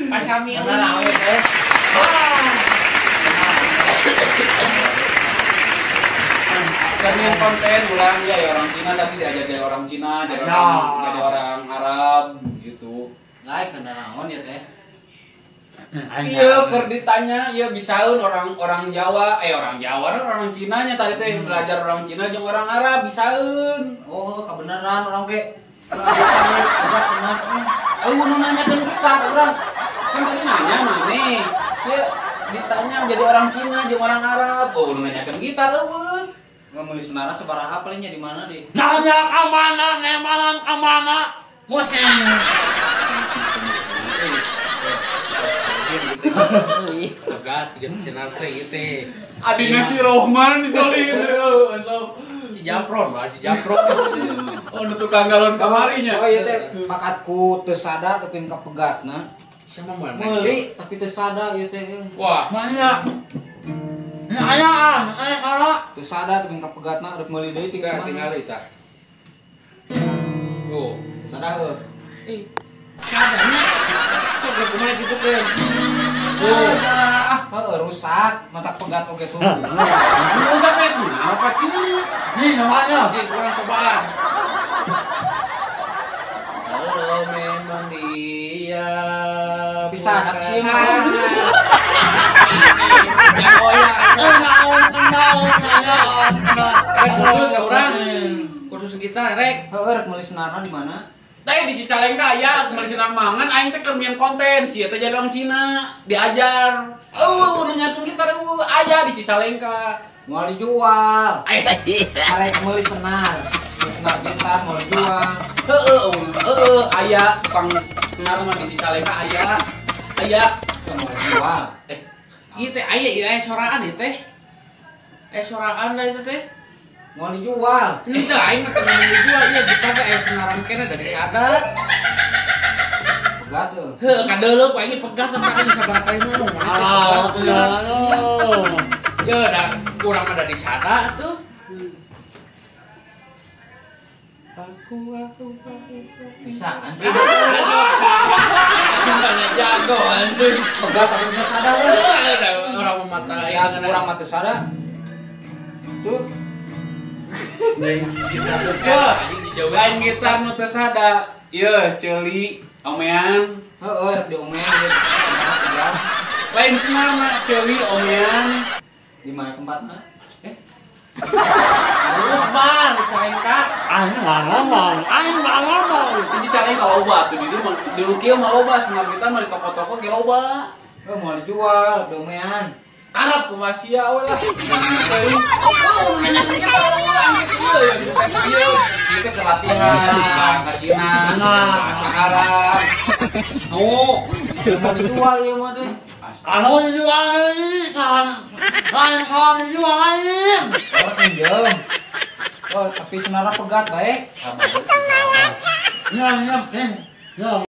Pasami teh. Kami konten ulang ya orang Cina tadi diajar jadi orang Cina, jadi orang Arab gitu. Lain kana naon ya teh? Iya, keur ditanya, iya bisaeun orang Jawa, orang Jawa orang Cina nya tadi teh belajar orang Cina jeung orang Arab bisaeun. Oh, kebenaran orang ge. Eueuh nu nanyakeun kita urang. Kan tadi nanya maneh. Sia ditanya jadi orang Cina jeung orang Arab. Oh, nu nanyakeun kita eueuh. Nggak meuli senara sabaraha palingnya di mana di? Nanya ka mana, nemalan ka mana? Musim. Pegat tiga sinar teh gitu. Adina si Rohman disoli itu. Si Japron lah, si Japron. Oh, nu tukang galon kamarinya. Oh iya teh, pakatku teu sadar tapi ka pegatna. Siapa mana? Meuli tapi teu sadar ieu teh. Wah, nanya. Aya, kalau teu sadar tapi ka pegatna rek meuli deui ti mana? Tinggal tah. Oh, sadar heuh. Eh, sadarnya. Sok kumaha kitu teh. Oh, heuh rusak, mata pegat oge tuh. Rusak teh senar apa ceuli? Nih namanya. Ih, kurang cobaan. Kalau memang dia bisa ada sih. Oh ya, rek khusus orang, khusus kita rek. Heeh, rek meuli senarna di mana? Teh di Cicalengka aya meuli senar mangan aing teh keur mieun konten sia teh jadi orang Cina diajar. Eueuh nanyakeun kita eueuh aya di Cicalengka. Moal dijual. Eh, arek meuli senar. Senar gitar moal dijual. Heeh, heeh aya tukang senar mah di Cicalengka aya. Aya moal dijual. Eh, ieu teh aya ieu aya soraan ieu teh. Eh soraan lah itu teh. Mau dijual. Ini teh aing mah teu dijual ieu gitar teh aya senaran kene dari sada. Pegat tuh. Heuh, kadeuleuh ku aing pegat teh tadi sabaraha kali ngomong. Ya da kurang ada di sada tuh. Aku bisa anjing. Banyak jago anjing. Pegat tapi bisa sada we. Orang mata aing kurang mata sada. Tuh. Lain gitar nu teu sada. Ieu ceuli omean. Heeh, rek diomean ieu. Lain senarna ceuli omean. Di mana tempatna? Terus bar Cicalengka. Aing mah ngomong, aing mah ngomong. Di Cicalengka loba tuh di dieu di nu kieu mah loba senar gitar mah di toko-toko ge loba. Heuh moal dijual diomean. Karep kumaha sia we lah. Oh, nanyakeun kita urang kieu ya di tes ieu. Sia teh latihan bahasa Cina, bahasa Arab. Nu, moal dijual ieu mah deh. Kalau dijual ini kan, kalau dijual ini. Oh, pinjam. Oh, tapi senara pegat baik. Ya, ya, ya.